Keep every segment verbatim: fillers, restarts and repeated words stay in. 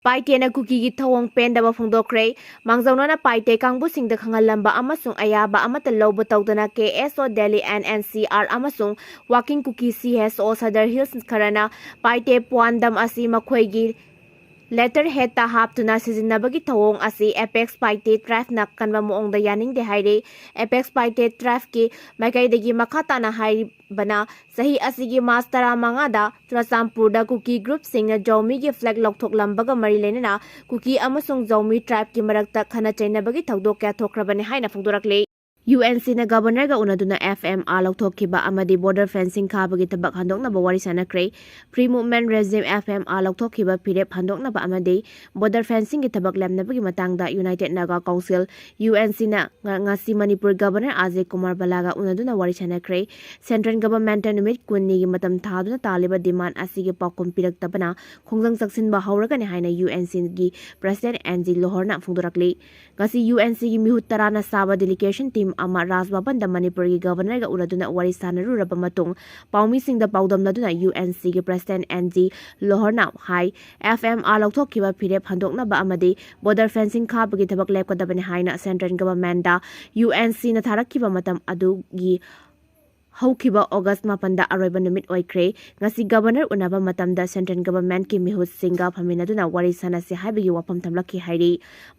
ꯄꯥꯏꯇꯦꯅ ꯀꯨꯀꯤꯒꯤ ꯊꯧꯑꯣꯡ ꯄꯦꯟꯗꯕ ꯐꯣꯡꯗꯣꯛꯈ꯭ꯔꯦ꯫ ꯃꯥꯡꯖꯧꯅꯅ ꯄꯥꯏꯇꯦ ꯀꯥꯡꯕꯨꯁꯤꯡꯗ ꯈꯪꯍꯜꯂꯝꯕ ꯑꯃꯁꯨꯡ ꯑꯌꯥꯕ ꯑꯃꯠꯇ ꯂꯧꯕ ꯇꯧꯗꯅ K S O Delhi N N C R ꯑꯃꯁꯨꯡ ꯋꯥꯀꯤꯡ ꯀꯨꯀꯤ ꯁꯤ ꯑꯦꯁ ꯑꯣ ꯁꯗꯔ ꯍꯤꯜꯁ ꯈꯔꯅ ꯄꯥꯏꯇꯦ ꯄ꯭ꯋꯥꯟꯗꯝ ꯑꯁꯤ ꯃꯈꯣꯏꯒꯤ ꯂꯦꯇꯔ ꯍꯦꯗꯇ ꯍꯥꯞꯇꯨꯅ ꯁꯤꯖꯤꯟꯅꯕꯒꯤ ꯊꯧꯑꯣꯡ ꯑꯁꯤ ꯑꯦꯄꯦꯛꯁ ꯄꯥꯏꯇꯦ ꯇ꯭ꯔꯥꯏꯐꯅ ꯀꯟꯕ ꯃꯑꯣꯡꯗ ꯌꯥꯅꯤꯡꯗꯦ ꯍꯥꯏꯔꯤ꯫ ꯑꯦꯄꯦꯛꯁ ꯄꯥꯏꯇꯦ ꯇ꯭ꯔꯥꯏꯐꯀꯤ ꯃꯥꯏꯀꯩꯗꯒꯤ ꯃꯈꯥ ꯇꯥꯅ ꯍꯥꯏꯔꯤꯕꯅ, ꯆꯍꯤ ꯑꯁꯤꯒꯤ ꯃꯥꯔꯆ ꯇꯔꯥꯃꯉꯥꯗ ꯆꯨꯔꯆꯥꯟꯄꯨꯔꯗ ꯀꯨꯀꯤ ꯒ꯭ꯔꯨꯞꯁꯤꯡꯅ ꯖꯧꯃꯤꯒꯤ ꯐ꯭ꯂꯦꯒ ꯂꯧꯊꯣꯛꯂꯝꯕꯒ ꯃꯔꯤ ꯂꯩꯅꯅ ꯀꯨꯀꯤ ꯑꯃꯁꯨꯡ ꯖꯧꯃꯤ ꯇ꯭ꯔꯥꯏꯕꯀꯤ ꯃꯔꯛꯇ ꯈꯠꯅ ꯆꯩꯅꯕꯒꯤ ꯊꯧꯗꯣꯛ ꯀꯌꯥ ꯊꯣꯛꯈ꯭ꯔꯕꯅꯤ ꯍꯥꯏꯅ ꯐꯣꯡꯗꯣꯔꯛꯂꯤ꯫ ꯌꯨ ꯑꯦꯟ ꯁꯤꯅ ꯒꯕꯔꯅꯔꯒ ꯎꯅꯗꯨꯅ ꯑꯦꯐ ꯑꯦꯝ ꯑꯥꯔ ꯂꯧꯊꯣꯛꯈꯤꯕ ꯑꯃꯗꯤ ꯕꯣꯔꯗꯔ ꯐꯦꯟꯁꯤꯡ ꯈꯥꯕꯒꯤ ꯊꯕꯛ ꯍꯟꯗꯣꯛꯅꯕ ꯋꯥꯔꯤ ꯁꯥꯅꯈ꯭ꯔꯦ꯫ Free movement regime, F M R ꯂꯧꯊꯣꯛꯈꯤꯕ ꯐꯤꯔꯦꯞ ꯍꯟꯗꯣꯛꯅꯕ ꯑꯃꯗꯤ ꯕꯣꯔꯗꯔ ꯐꯦꯟꯁꯤꯡꯒꯤ ꯊꯕꯛ ꯂꯦꯞꯅꯕꯒꯤ ꯃꯇꯥꯡꯗ united Naga council, U N C ꯉ-, ꯉꯁꯤ ꯃꯅꯤꯄꯨꯔ ꯒꯕꯔꯅꯔ ꯑꯖꯌ ꯀꯨꯃꯥꯔ ꯚꯜꯂꯥꯒ ꯎꯅꯗꯨꯅ ꯋꯥꯔꯤ ꯁꯥꯅꯈ꯭ꯔꯦ꯫ ꯁꯦꯟꯇ꯭ꯔꯦꯜ ꯒꯚꯔꯟꯃꯦꯟꯠꯇ ꯅꯨꯃꯤꯠ ꯀꯨꯟꯅꯤꯒꯤ ꯃꯇꯝ ꯊꯥꯗꯨꯅ ꯇꯥꯜꯂꯤꯕ ꯗꯤꯃꯥꯟꯗ ꯑꯁꯤꯒꯤ ꯄꯥꯎꯈꯨꯝ ꯄꯤꯔꯛꯇꯕꯅ ꯈꯣꯡꯖꯪ ꯆꯪꯁꯤꯟꯕ ꯍꯧꯔꯒꯅꯤ ꯍꯥꯏꯅ ꯌꯨ ꯑꯦꯟ ꯁꯤꯒꯤ ꯄ꯭ꯔꯁꯤꯗꯦꯟꯠ ꯑꯦꯟ ꯖꯤ ꯂꯣꯍꯔꯅ ꯐꯣꯡꯗꯣꯔꯛꯂꯤ꯫ ꯉꯁꯤ ꯌꯨ ꯑꯦꯟ ꯁꯤꯒꯤ ꯃꯤꯍꯨꯠ ꯇꯔꯥꯅ ꯁꯥꯕ ꯗꯦꯂꯤꯒꯦꯁꯟ ꯇꯤꯝ ꯑꯃ ꯔꯥꯖ ꯚꯕꯟꯗ ꯃꯅꯤꯄꯨꯔꯒꯤ ꯒꯕꯔꯅꯔꯒ ꯎꯅꯗꯨꯅ ꯋꯥꯔꯤ ꯁꯥꯅꯔꯨꯔꯕ ꯃꯇꯨꯡ ꯄꯥꯎꯃꯤꯁꯤꯡꯗ ꯄꯥꯎꯗꯝꯅꯗꯨꯅ ꯌꯨ ꯑꯦꯟ ꯁꯤꯒꯤ ꯄ꯭ꯔꯁꯤꯗꯦꯟꯠ ꯑꯦꯟ ꯖꯤ ꯂꯣꯍꯔꯅ ꯍꯥꯏ, ꯑꯦꯐ ꯑꯦꯝ ꯑꯥꯔ ꯂꯧꯊꯣꯛꯈꯤꯕ ꯐꯤꯔꯦꯞ ꯍꯟꯗꯣꯛꯅꯕ ꯑꯃꯗꯤ ꯕꯣꯔꯗꯔ ꯐꯦꯟꯁꯤꯡ ꯈꯥꯕꯒꯤ ꯊꯕꯛ ꯂꯦꯞꯀꯗꯕꯅꯤ ꯍꯥꯏꯅ ꯁꯦꯟꯇ꯭ꯔꯦꯜ ꯒꯚꯔꯟꯃꯦꯟꯠꯇ ꯌꯨ ꯑꯦꯟ ꯁꯤꯅ ꯊꯥꯔꯛꯈꯤꯕ ꯃꯇꯝ ꯑꯗꯨꯒꯤ ꯍꯧꯈꯤꯕ ꯑꯣꯒꯁꯠ ꯃꯥꯄꯟꯗ ꯑꯔꯣꯏꯕ ꯅꯨꯃꯤꯠ ꯑꯣꯏꯈ꯭ꯔꯦ꯫ ꯉꯁꯤ ꯒꯕꯔꯅꯔ ꯎꯅꯕ ꯃꯇꯝꯗ ꯁꯦꯟꯇ꯭ꯔꯦꯜ ꯒꯚꯔꯟꯃꯦꯟꯠꯀꯤ ꯃꯤꯍꯨꯠꯁꯤꯡꯒ ꯐꯝꯃꯤꯟꯅꯗꯨꯅ ꯋꯥꯔꯤ ꯁꯥꯅꯁꯤ ꯍꯥꯏꯕꯒꯤ ꯋꯥꯐꯝ ꯊꯝꯂꯛꯈꯤ ꯍꯥꯏꯔꯤ꯫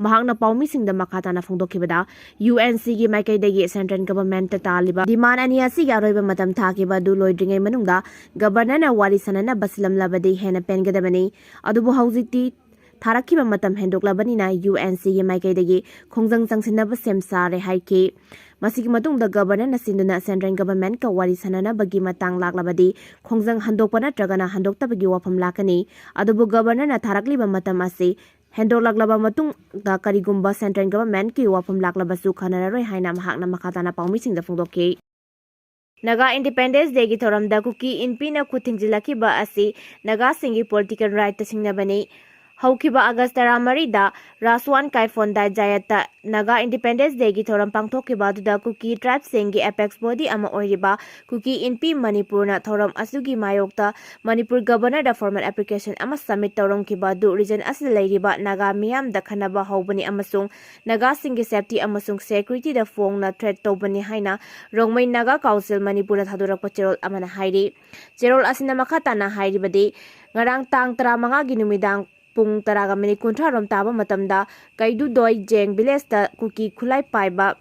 ꯃꯍꯥꯛꯅ ꯄꯥꯎꯃꯤꯁꯤꯡꯗ ꯃꯈꯥ ꯇꯥꯅ ꯐꯣꯡꯗꯣꯛꯈꯤꯕꯗ, ꯌꯨ ꯑꯦꯟ ꯁꯤꯒꯤ ꯃꯥꯏꯀꯩꯗꯒꯤ ꯁꯦꯟꯇ꯭ꯔꯦꯜ ꯒꯚꯔꯟꯃꯦꯟꯠꯇ ꯇꯥꯜꯂꯤꯕ ꯗꯤꯃꯥꯟꯗ ꯑꯅꯤ ꯑꯁꯤꯒꯤ ꯑꯔꯣꯏꯕ ꯃꯇꯝ ꯊꯥꯈꯤꯕ ꯑꯗꯨ ꯂꯣꯏꯗ꯭ꯔꯤꯉꯩ ꯃꯅꯨꯡꯗ ꯒꯕꯔꯅꯔꯅ ꯋꯥꯔꯤ ꯁꯥꯅꯅꯕ ꯁꯤꯜꯂꯝꯂꯕꯗꯤ ꯍꯦꯟꯅ ꯄꯦꯟꯒꯗꯕꯅꯤ꯫ ꯑꯗꯨꯕꯨ ꯍꯧꯖꯤꯛꯇꯤ ꯊꯥꯔꯛꯈꯤꯕ ꯃꯇꯝ ꯍꯦꯟꯗꯣꯛꯂꯕꯅꯤꯅ ꯌꯨ ꯑꯦꯟ ꯁꯤꯒꯤ ꯃꯥꯏꯀꯩꯗꯒꯤ ꯈꯣꯡꯖꯪ ꯆꯪꯁꯤꯟꯅꯕ ꯁꯦꯝ ꯁꯥꯔꯦ ꯍꯥꯏꯈꯤ꯫ ꯃꯁꯤꯒꯤ ꯃꯇꯨꯡꯗ ꯒꯕꯔꯅꯔꯅ ꯁꯤꯟꯗꯨꯅ ꯁꯦꯟꯇ꯭ꯔꯦꯜ ꯒꯚꯔꯟꯃꯦꯟꯠꯀ ꯋꯥꯔꯤ ꯁꯥꯅꯅꯕꯒꯤ ꯃꯇꯥꯡ ꯂꯥꯛꯂꯕꯗꯤ ꯈꯣꯡꯖꯪ ꯍꯟꯗꯣꯛꯄ ꯅꯠꯇ꯭ꯔꯒꯅ ꯍꯟꯗꯣꯛꯇꯕꯒꯤ ꯋꯥꯐꯝ ꯂꯥꯛꯀꯅꯤ꯫ ꯑꯗꯨꯕꯨ ꯒꯕꯔꯅꯔꯅ ꯊꯥꯔꯛꯂꯤꯕ ꯃꯇꯝ ꯑꯁꯤ ꯍꯦꯟꯗꯣꯛꯂꯛꯂꯕ ꯃꯇꯨꯡꯗ ꯀꯔꯤꯒꯨꯝꯕ ꯁꯦꯟꯇ꯭ꯔꯦꯜ ꯒꯚꯔꯟꯃꯦꯟꯠꯀꯤ ꯋꯥꯐꯝ ꯂꯥꯛꯂꯕꯁꯨ ꯈꯟꯅꯔꯔꯣꯏ ꯍꯥꯏꯅ ꯃꯍꯥꯛꯅ ꯃꯈꯥ ꯇꯥꯅ ꯄꯥꯎꯃꯤꯁꯤꯡꯗ ꯐꯣꯡꯗꯣꯛꯈꯤ꯫ ꯅꯥꯒꯥ ꯏꯟꯗꯤꯄꯦꯟꯗꯦꯟꯁ ꯗꯦꯒꯤ ꯊꯧꯔꯝꯗ ꯀꯨꯀꯤ ꯏꯟꯄꯤꯅ ꯈꯨꯠ ꯊꯤꯡꯖꯤꯜꯂꯛꯈꯤꯕ ꯑꯁꯤ ꯅꯥꯒꯥꯁꯤꯡꯒꯤ ꯄꯣꯂꯤꯇꯤꯀꯦꯜ ꯔꯥꯏꯠꯇ ꯁꯤꯡꯅꯕꯅꯤ꯫ ꯍꯧꯈꯤꯕ ꯑꯥꯒꯁ ꯇꯔꯥꯃꯔꯤꯗ ꯔꯥꯁꯋꯥꯟ ꯀꯥꯏꯐꯣꯟꯗꯥꯏ ꯖꯥꯌꯠꯇ ꯅꯥꯒꯥ ꯏꯟꯗꯤꯄꯦꯟꯗꯦꯟꯁ ꯗꯦꯒꯤ ꯊꯧꯔꯝ ꯄꯥꯡꯊꯣꯛꯈꯤꯕ ꯑꯗꯨꯗ ꯀꯨꯀꯤ ꯇ꯭ꯔꯥꯏꯕꯁꯤꯡꯒꯤ ꯑꯦꯄꯦꯛꯁ ꯕꯣꯗꯤ ꯑꯃ ꯑꯣꯏꯔꯤꯕ ꯀꯨꯀꯤ ꯏꯟꯄꯤ ꯃꯅꯤꯄꯨꯔꯅ ꯊꯧꯔꯝ ꯑꯁꯤꯒꯤ ꯃꯥꯌꯣꯛꯇ ꯃꯅꯤꯄꯨꯔ ꯒꯕꯔꯅꯔꯗ ꯐꯣꯔꯃꯦꯜ ꯑꯦꯄ꯭ꯂꯤꯀꯦꯁꯟ ꯑꯃ ꯁꯕꯃꯤꯠ ꯇꯧꯔꯝꯈꯤꯕ ꯑꯗꯨ ꯔꯤꯖꯟ ꯑꯁꯤꯗ ꯂꯩꯔꯤꯕ ꯅꯥꯒꯥ ꯃꯤꯌꯥꯝꯗ ꯈꯟꯅꯕ ꯍꯧꯕꯅꯤ ꯑꯃꯁꯨꯡ ꯅꯥꯒꯥꯁꯤꯡꯒꯤ ꯁꯦꯐꯇꯤ ꯑꯃꯁꯨꯡ ꯁꯦꯀ꯭ꯌꯨꯔꯤꯇꯤꯗ ꯐꯣꯡꯅ ꯊ꯭ꯔꯦꯠ ꯇꯧꯕꯅꯤ ꯍꯥꯏꯅ ꯔꯣꯡꯃꯩ ꯅꯥꯒꯥ ꯀꯥꯎꯟꯁꯤꯜ ꯃꯅꯤꯄꯨꯔꯅ ꯊꯥꯗꯣꯔꯛꯄ ꯆꯦꯔꯣꯜ ꯑꯃꯅ ꯍꯥꯏꯔꯤ꯫ ꯆꯦꯔꯣꯜ ꯑꯁꯤꯅ ꯃꯈꯥ ꯇꯥꯅ ꯍꯥꯏꯔꯤꯕꯗꯤ, ꯉꯔꯥꯡ ꯇꯥꯡ ꯇꯔꯥꯃꯉꯥꯒꯤ ꯅꯨꯃꯤꯗꯥꯡ ꯄꯨꯡ ꯇꯔꯥꯒ ꯃꯤꯅꯤꯠ ꯀꯨꯟꯊ꯭ꯔꯥ ꯔꯣꯝ ꯇꯥꯕ ꯃꯇꯝꯗ ꯀꯩꯗꯨꯗꯣꯏ ꯖꯦꯡ ꯚꯤꯂꯦꯖꯇ ꯀꯨꯀꯤ ꯈꯨꯠꯂꯥꯏ ꯄꯥꯏꯕ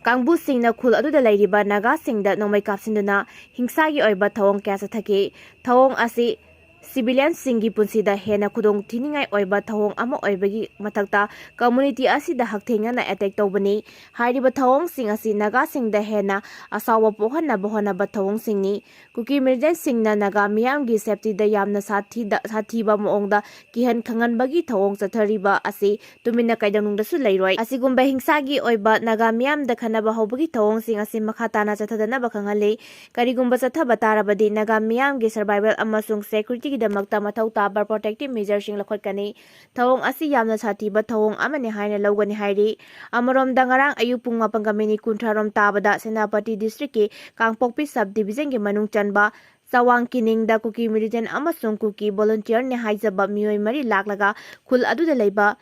ꯀꯥꯡꯕꯨꯁꯤꯡꯅ ꯈꯨꯜ ꯑꯗꯨꯗ ꯂꯩꯔꯤꯕ ꯅꯥꯒꯥꯁꯤꯡꯗ ꯅꯣꯡꯃꯩ ꯀꯥꯞꯁꯤꯟꯗꯨꯅ ꯍꯤꯡꯁꯥꯒꯤ ꯑꯣꯏꯕ ꯊꯧꯑꯣꯡ ꯀꯌꯥ ꯆꯠꯊꯈꯤ꯫ ꯊꯧꯑꯣꯡ ꯑꯁꯤ ꯁꯤꯚꯤꯂꯤꯌꯟꯁꯤꯡꯒꯤ ꯄꯨꯟꯁꯤꯗ ꯍꯦꯟꯅ ꯈꯨꯗꯣꯡ ꯊꯤꯅꯤꯡꯉꯥꯏ ꯑꯣꯏꯕ ꯊꯧꯑꯣꯡ ꯑꯃ ꯑꯣꯏꯕꯒꯤ ꯃꯊꯛꯇ ꯀꯝꯃꯨꯅꯤꯇꯤ ꯑꯁꯤꯗ ꯍꯛꯊꯦꯡꯅꯅ ꯑꯦꯇꯦꯛ ꯇꯧꯕꯅꯤ꯫ ꯍꯥꯏꯔꯤꯕ ꯊꯧꯑꯣꯡꯁꯤꯡ ꯑꯁꯤ ꯅꯥꯒꯥꯁꯤꯡꯗ ꯍꯦꯟꯅ ꯑꯁꯥꯎꯕ ꯄꯣꯛꯍꯟꯅꯕ ꯍꯣꯠꯅꯕ ꯊꯧꯑꯣꯡꯁꯤꯡꯅꯤ꯫ ꯀꯨꯀꯤ ꯃꯤꯂꯤꯇꯦꯟꯁꯤꯡꯅ ꯅꯥꯒꯥ ꯃꯤꯌꯥꯝꯒꯤ ꯁꯦꯐꯇꯤꯗ ꯌꯥꯝꯅ ꯁꯥꯊꯤꯗ-, ꯁꯥꯊꯤꯕ ꯃꯑꯣꯡꯗ ꯀꯤꯍꯟ ꯈꯪꯍꯟꯕꯒꯤ ꯊꯧꯑꯣꯡ ꯆꯠꯊꯔꯤꯕ ꯑꯁꯤ ꯇꯨꯃꯤꯟꯅ ꯀꯩꯗꯧꯅꯨꯡꯗꯁꯨ ꯂꯩꯔꯣꯏ꯫ ꯑꯁꯤꯒꯨꯝꯕ ꯍꯤꯡꯁꯥꯒꯤ ꯑꯣꯏꯕ ꯅꯥꯒꯥ ꯃꯤꯌꯥꯝꯗ ꯈꯟꯅꯕ ꯍꯧꯕꯒꯤ ꯊꯧꯑꯣꯡꯁꯤꯡ ꯑꯁꯤ ꯃꯈꯥ ꯇꯥꯅ ꯆꯠꯊꯗꯅꯕ ꯈꯪꯍꯜꯂꯤ꯫ ꯀꯔꯤꯒꯨꯝꯕ ꯆꯠꯊꯕ ꯇꯥꯔꯕꯗꯤ ꯅꯥꯒꯥ ꯃꯤꯌꯥꯝꯒꯤ ꯁꯔꯚꯥꯏꯚꯦꯜ ꯑꯃꯁꯨꯡ ꯁꯦꯀ꯭ꯌꯨꯔꯤꯇꯤꯒꯤꯗꯃꯛꯇ ꯃꯊꯧ ꯇꯥꯕ ꯄ꯭ꯔꯣꯇꯦꯛꯇꯤꯚ ꯃꯦꯖꯔꯁꯤꯡ ꯂꯧꯈꯠꯀꯅꯤ꯫ ꯊꯧꯑꯣꯡ ꯑꯁꯤ ꯌꯥꯝꯅ ꯁꯥꯊꯤꯕ ꯊꯧꯑꯣꯡ ꯑꯃꯅꯤ ꯍꯥꯏꯅ ꯂꯧꯒꯅꯤ ꯍꯥꯏꯔꯤ꯫ ꯑꯃꯔꯣꯝꯗ, ꯉꯔꯥꯡ ꯑꯌꯨꯛ ꯄꯨꯡ ꯃꯥꯄꯟꯒ ꯃꯤꯅꯤꯠ ꯀꯨꯟꯊ꯭ꯔꯥ ꯔꯣꯝ ꯇꯥꯕꯗ ꯁꯦꯅꯥꯄꯇꯤ ꯗꯤꯁꯇ꯭ꯔꯤꯛꯀꯤ ꯀꯥꯡꯄꯣꯛꯄꯤ ꯁꯕ ꯗꯤꯚꯤꯖꯟꯒꯤ ꯃꯅꯨꯡ ꯆꯟꯕ ꯆꯋꯥꯡ ꯀꯤꯅꯤꯡꯗ ꯀꯨꯀꯤ ꯃꯤꯂꯤꯇꯦꯟ ꯑꯃꯁꯨꯡ ꯀꯨꯀꯤ ꯚꯣꯂꯨꯟꯇꯤꯌꯔꯅꯤ ꯍꯥꯏꯖꯕ ꯃꯤꯑꯣꯏ ꯃꯔꯤ ꯂꯥꯛꯂꯒ ꯈꯨꯜ ꯑꯗꯨꯗ ꯂꯩꯕ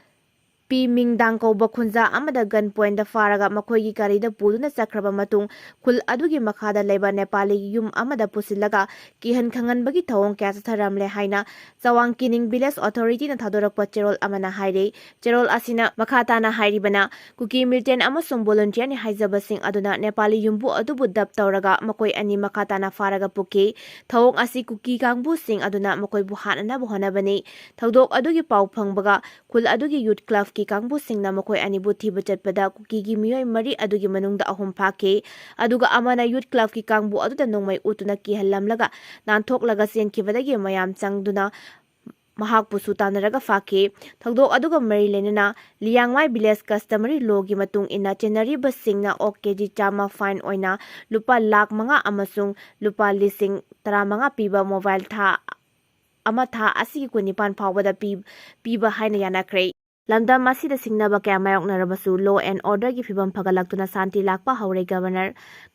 ꯄꯤ ꯃꯤꯡꯗꯥꯡ ꯀꯧꯕ ꯈꯨꯟꯖꯥ ꯑꯃꯗ ꯒꯟ ꯄꯣꯏꯟꯗ ꯐꯥꯔꯒ ꯃꯈꯣꯏꯒꯤ ꯒꯥꯔꯤꯗ ꯄꯨꯗꯨꯅ ꯆꯠꯈ꯭ꯔꯕ ꯃꯇꯨꯡ, ꯈꯨꯜ ꯑꯗꯨꯒꯤ ꯃꯈꯥꯗ ꯂꯩꯕ ꯅꯦꯄꯥꯂꯤ ꯌꯨꯝ ꯑꯃꯗ ꯄꯨꯁꯤꯜꯂꯒ ꯀꯤꯍꯟ ꯈꯪꯍꯟꯕꯒꯤ ꯊꯧꯑꯣꯡ ꯀꯌꯥ ꯆꯠꯊꯔꯝꯂꯦ ꯍꯥꯏꯅ ꯆꯋꯥꯡ ꯀꯤꯅꯤꯡ ꯚꯤꯂꯦꯖ ꯑꯣꯊꯣꯔꯤꯇꯤꯅ ꯊꯥꯗꯣꯔꯛꯄ ꯆꯦꯔꯣꯜ ꯑꯃꯅ ꯍꯥꯏꯔꯤ꯫ ꯆꯦꯔꯣꯜ ꯑꯁꯤꯅ ꯃꯈꯥ ꯇꯥꯅ ꯍꯥꯏꯔꯤꯕꯅ, ꯀꯨꯀꯤ ꯃꯤꯂꯤꯇꯦꯟ ꯑꯃꯁꯨꯡ ꯚꯣꯂꯨꯟꯇꯤꯌꯔꯅꯤ ꯍꯥꯏꯖꯕꯁꯤꯡ ꯑꯗꯨꯅ ꯅꯦꯄꯥꯂꯤ ꯌꯨꯝꯕꯨ ꯑꯗꯨꯕꯨ ꯗꯞ ꯇꯧꯔꯒ ꯃꯈꯣꯏ ꯑꯅꯤ ꯃꯈꯥ ꯇꯥꯅ ꯐꯥꯔꯒ ꯄꯨꯈꯤ꯫ ꯊꯧꯑꯣꯡ ꯑꯁꯤ ꯀꯨꯀꯤ ꯀꯥꯡꯕꯨꯁꯤꯡ ꯑꯗꯨꯅ ꯃꯈꯣꯏꯕꯨ ꯍꯥꯠꯅꯅꯕ ꯍꯣꯠꯅꯕꯅꯤ꯫ ꯊꯧꯗꯣꯛ ꯑꯗꯨꯒꯤ ꯄꯥꯎ ꯐꯪꯕꯒ ꯈꯨꯜ ꯑꯗꯨꯒꯤ ꯌꯨꯠ ꯀ꯭ꯂꯕꯀꯤ ꯀꯥꯡꯕꯨꯁꯤꯡꯅ ꯃꯈꯣꯏ ꯑꯅꯤꯕꯨ ꯊꯤꯕ ꯆꯠꯄꯗ ꯀꯨꯀꯤꯒꯤ ꯃꯤꯑꯣꯏ ꯃꯔꯤ ꯑꯗꯨꯒꯤ ꯃꯅꯨꯡꯗ ꯑꯍꯨꯝ ꯐꯥꯈꯤ, ꯑꯗꯨꯒ ꯑꯃꯅ ꯌꯨꯠ ꯀ꯭ꯂꯕꯀꯤ ꯀꯥꯡꯕꯨ ꯑꯗꯨꯗ ꯅꯣꯡꯃꯩ ꯎꯠꯇꯨꯅ ꯀꯤꯍꯜꯂꯝꯂꯒ ꯅꯥꯟꯊꯣꯛꯂꯒ ꯆꯦꯟꯈꯤꯕꯗꯒꯤ ꯃꯌꯥꯝ ꯆꯪꯗꯨꯅ ꯃꯍꯥꯛꯄꯨꯁꯨ ꯇꯥꯟꯅꯔꯒ ꯐꯥꯈꯤ꯫ ꯊꯧꯗꯣꯛ ꯑꯗꯨꯒ ꯃꯔꯤ ꯂꯩꯅꯅ ꯂꯤꯌꯥꯡꯃꯥꯏ ꯚꯤꯂꯦꯖ ꯀꯁꯇꯃꯔꯤ ꯂꯣꯒꯤ ꯃꯇꯨꯡ ꯏꯟꯅ ꯆꯦꯟꯅꯔꯤꯕꯁꯤꯡꯅ ꯑꯣꯛ ꯀꯦ ꯖꯤ ꯆꯥꯝꯃ ꯐꯥꯏꯟ ꯑꯣꯏꯅ ꯂꯨꯄꯥ ꯂꯥꯈ ꯃꯉꯥ ꯑꯃꯁꯨꯡ ꯂꯨꯄꯥ ꯂꯤꯁꯤꯡ ꯇꯔꯥꯃꯉꯥ ꯄꯤꯕ ꯃꯣꯕꯥꯏꯜ ꯊꯥ ꯑꯃ ꯊꯥ ꯑꯁꯤꯒꯤ ꯀꯨꯟꯅꯤꯄꯥꯟ ꯐꯥꯎꯕꯗ ꯄꯤ-, ꯄꯤꯕ ꯍꯥꯏꯅ ꯌꯥꯅꯈ꯭ꯔꯦ꯫ ꯂꯝꯗꯝ ꯑꯁꯤꯗ ꯁꯤꯡꯅꯕ ꯀꯌꯥ ꯃꯥꯌꯣꯛꯅꯔꯕꯁꯨ law and orderꯒꯤ ꯐꯤꯕꯝ ꯐꯒꯠꯂꯛꯇꯨꯅ ꯁꯥꯟꯇꯤ ꯂꯥꯛꯄ ꯍꯧꯔꯦ꯫ Governor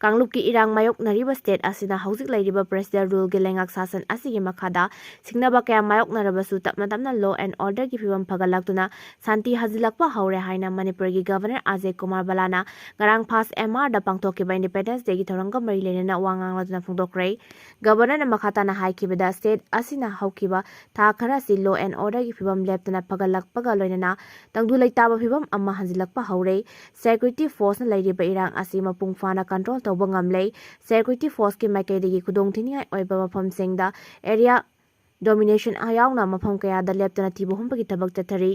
ꯀꯥꯡꯂꯨꯞꯀꯤ ꯏꯔꯥꯡ ꯃꯥꯌꯣꯛꯅꯔꯤꯕ state ꯑꯁꯤꯅ ꯍꯧꯖꯤꯛ ꯂꯩꯔꯤꯕ presidential ruleꯒꯤ ꯂꯩꯉꯥꯛ ꯁꯥꯁꯟ ꯑꯁꯤꯒꯤ ꯃꯈꯥꯗ ꯁꯤꯡꯅꯕ ꯀꯌꯥ ꯃꯥꯌꯣꯛꯅꯔꯕꯁꯨ ꯇꯞꯅ ꯇꯞꯅ law and orderꯒꯤ ꯐꯤꯕꯝ ꯐꯒꯠꯂꯛꯇꯨꯅ ꯁꯥꯟꯇꯤ ꯍꯟꯖꯤꯜꯂꯛꯄ ꯍꯧꯔꯦ ꯍꯥꯏꯅ ꯃꯅꯤꯄꯨꯔꯒꯤ Governor ꯑꯖꯌ ꯀꯨꯃꯥꯔ ꯚꯜꯂꯥꯅ ꯉꯔꯥꯡ first Marchꯗ ꯄꯥꯡꯊꯣꯛꯈꯤꯕ Independence Dayꯒꯤ ꯊꯧꯔꯝꯒ ꯃꯔꯤ ꯂꯩꯅꯅ ꯋꯥ ꯉꯥꯡꯂꯗꯨꯅ ꯐꯣꯡꯗꯣꯛꯈ꯭ꯔꯦ꯫ Governorꯅ ꯃꯈꯥ ꯇꯥꯅ ꯍꯥꯏꯈꯤꯕꯗ, state ꯑꯁꯤꯅ ꯍꯧꯈꯤꯕ ꯊꯥ ꯈꯔ ꯑꯁꯤ law and orderꯒꯤ ꯐꯤꯕꯝ ꯂꯦꯞꯇꯅ ꯐꯒꯠꯂꯛꯄꯒ ꯂꯣꯏꯅꯅ ꯇꯪꯗꯨ ꯂꯩꯇꯥꯕ ꯐꯤꯕꯝ ꯑꯃ ꯍꯟꯖꯤꯜꯂꯛꯄ ꯍꯧꯔꯦ꯫ Security forceꯅ ꯂꯩꯔꯤꯕ ꯏꯔꯥꯡ ꯑꯁꯤ ꯃꯄꯨꯡ ꯐꯥꯅ control ꯇꯧꯕ ꯉꯝꯂꯦ꯫ Security forceꯀꯤ ꯃꯥꯏꯀꯩꯗꯒꯤ ꯈꯨꯗꯣꯡꯊꯤꯅꯤꯡꯉꯥꯏ ꯑꯣꯏꯕ ꯃꯐꯝꯁꯤꯡꯗ area domination ꯌꯥꯎꯅ ꯃꯐꯝ ꯀꯌꯥꯗ ꯂꯦꯞꯇꯅ ꯊꯤꯕ ꯍꯨꯝꯕꯒꯤ ꯊꯕꯛ ꯆꯠꯊꯔꯤ꯫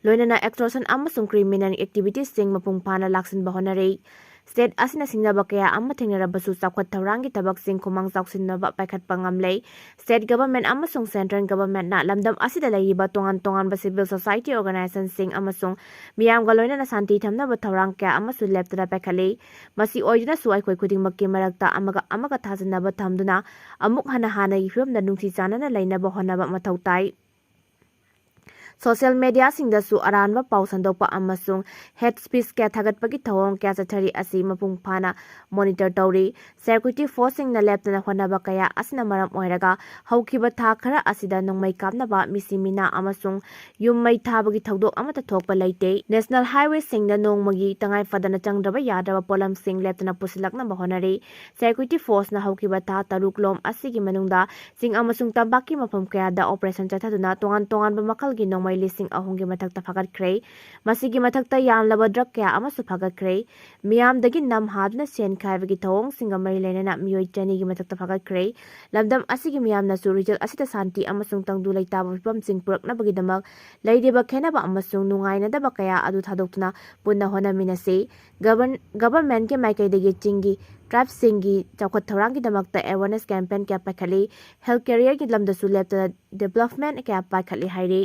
ꯂꯣꯏꯅꯅ extortion ꯑꯃꯁꯨꯡ criminal activitiesꯁꯤꯡ ꯃꯄꯨꯡ ꯐꯥꯅ ꯂꯥꯛꯁꯤꯟꯕ ꯍꯣꯠꯅꯔꯤ꯫ State ꯑꯁꯤꯅ ꯁꯤꯡꯅꯕ ꯀꯌꯥ ꯑꯃ ꯊꯦꯡꯅꯔꯕꯁꯨ ꯆꯥꯎꯈꯠ ꯊꯧꯔꯥꯡꯒꯤ ꯊꯕꯛꯁꯤꯡ ꯈꯨꯃꯥꯡ ꯆꯥꯎꯁꯤꯟꯅꯕ ꯄꯥꯏꯈꯠꯄ ꯉꯝꯂꯦ꯫ State government ꯑꯃꯁꯨꯡ central governmentꯅ ꯂꯝꯗꯝ ꯑꯁꯤꯗ ꯂꯩꯔꯤꯕ ꯇꯣꯉꯥꯟ ꯇꯣꯉꯥꯟꯕ civil society organizationꯁꯤꯡ ꯑꯃꯁꯨꯡ ꯃꯤꯌꯥꯝꯒ ꯂꯣꯏꯅꯅ ꯁꯥꯟꯇꯤ ꯊꯝꯅꯕ ꯊꯧꯔꯥꯡ ꯀꯌꯥ ꯑꯃꯁꯨ ꯂꯦꯞꯇꯅ ꯄꯥꯏꯈꯠꯂꯤ꯫ ꯃꯁꯤ ꯑꯣꯏꯗꯨꯅꯁꯨ ꯑꯩꯈꯣꯏ ꯈꯨꯗꯤꯡꯃꯛꯀꯤ ꯃꯔꯛꯇ ꯑꯃꯒ ꯑꯃꯒ ꯊꯥꯖꯅꯕ ꯊꯝꯗꯨꯅ ꯑꯃꯨꯛ ꯍꯟꯅ ꯍꯥꯟꯅꯒꯤ ꯐꯤꯕꯝꯗ ꯅꯨꯡꯁꯤ ꯆꯥꯟꯅꯅ ꯂꯩꯅꯕ ꯍꯣꯠꯅꯕ ꯃꯊꯧ ꯇꯥꯏ꯫ Social mediaꯁꯤꯡꯗꯁꯨ ꯑꯔꯥꯟꯕ ꯄꯥꯎ ꯁꯟꯗꯣꯛꯄ ꯑꯃꯁꯨꯡ hate speech ꯀꯌꯥ ꯊꯥꯒꯠꯄꯒꯤ ꯊꯧꯑꯣꯡ ꯀꯌꯥ ꯆꯠꯊꯔꯤ ꯑꯁꯤ ꯃꯄꯨꯡ ꯐꯥꯅ monitor ꯇꯧꯔꯤ꯫ Security forceꯁꯤꯡꯅ ꯂꯦꯞꯇꯅ ꯍꯣꯠꯅꯕ ꯀꯌꯥ ꯑꯁꯤꯅ ꯃꯔꯝ ꯑꯣꯏꯔꯒ ꯍꯧꯈꯤꯕ ꯊꯥ ꯈꯔ ꯑꯁꯤꯗ ꯅꯣꯡꯃꯩ ꯀꯥꯞꯅꯕ, ꯃꯤꯁꯤ ꯃꯤꯅꯥ ꯑꯃꯁꯨꯡ ꯌꯨꯝ ꯃꯩ ꯊꯥꯕꯒꯤ ꯊꯧꯗꯣꯛ ꯑꯃꯠꯇ ꯊꯣꯛꯄ ꯂꯩꯇꯦ꯫ National highwayꯁꯤꯡꯗ ꯅꯣꯡꯃꯒꯤ ꯇꯉꯥꯏ ꯐꯗꯅ ꯆꯪꯗ꯭ꯔꯕ ꯌꯥꯗ꯭ꯔꯕ ꯄꯣꯠꯂꯝꯁꯤꯡ ꯂꯦꯞꯇꯅ ꯄꯨꯁꯤꯜꯂꯛꯅꯕ ꯍꯣꯠꯅꯔꯤ꯫ Security forceꯅ ꯍꯧꯈꯤꯕ ꯊꯥ ꯇꯔꯨꯛ ꯂꯣꯝ ꯑꯁꯤꯒꯤ ꯃꯅꯨꯡꯗ ꯆꯤꯡ ꯑꯃꯁꯨꯡ ꯇꯝꯄꯥꯛꯀꯤ ꯃꯐꯝ ꯀꯌꯥꯗ operation ꯆꯠꯊꯗꯨꯅ ꯇꯣꯉꯥꯟ ꯇꯣꯉꯥꯟꯕ ꯃꯈꯜꯒꯤ ꯅꯣꯡꯃꯩ ꯂꯤꯁꯤꯡ ꯑꯍꯨꯝꯒꯤ ꯃꯊꯛꯇ ꯐꯥꯒꯠꯈ꯭ꯔꯦ꯫ ꯃꯁꯤꯒꯤ ꯃꯊꯛꯇ ꯌꯥꯝꯂꯕ drug ꯀꯌꯥ ꯑꯃꯁꯨ ꯐꯥꯒꯠꯈ꯭ꯔꯦ꯫ ꯃꯤꯌꯥꯝꯗꯒꯤ ꯅꯝ ꯍꯥꯗꯨꯅ ꯁꯦꯟ ꯈꯥꯏꯕꯒꯤ ꯊꯧꯑꯣꯡꯁꯤꯡꯒ ꯃꯔꯤ ꯂꯩꯅꯅ ꯃꯤꯑꯣꯏ ꯆꯅꯤꯒꯤ ꯃꯊꯛꯇ ꯐꯥꯒꯠꯈ꯭ꯔꯦ꯫ ꯂꯝꯗꯝ ꯑꯁꯤꯒꯤ ꯃꯤꯌꯥꯝꯅꯁꯨ region ꯑꯁꯤꯗ ꯁꯥꯟꯇꯤ ꯑꯃꯁꯨꯡ ꯇꯪꯗꯨ ꯂꯩꯇꯥꯕ ꯐꯤꯕꯝꯁꯤꯡ ꯄꯨꯔꯛꯅꯕꯒꯤꯗꯃꯛ ꯂꯩꯔꯤꯕ ꯈꯦꯟꯅꯕ ꯑꯃꯁꯨꯡ ꯅꯨꯡꯉꯥꯏꯅꯗꯕ ꯀꯌꯥ ꯑꯗꯨ ꯊꯥꯗꯣꯛꯇꯨꯅ ꯄꯨꯟꯅ ꯍꯣꯠꯅꯃꯤꯟꯅꯁꯤ꯫ Govern-, governmentꯀꯤ ꯃꯥꯏꯀꯩꯗꯒꯤ ꯆꯤꯡꯒꯤ tribeꯁꯤꯡꯒꯤ ꯆꯥꯎꯈꯠ ꯊꯧꯔꯥꯡꯒꯤꯗꯃꯛꯇ awareness campaign ꯀꯌꯥ ꯄꯥꯏꯈꯠꯂꯤ꯫ Health careerꯒꯤ ꯂꯝꯗꯁꯨ ꯂꯦꯞꯇꯅ development ꯀꯌꯥ ꯄꯥꯏꯈꯠꯂꯤ ꯍꯥꯏꯔꯤ꯫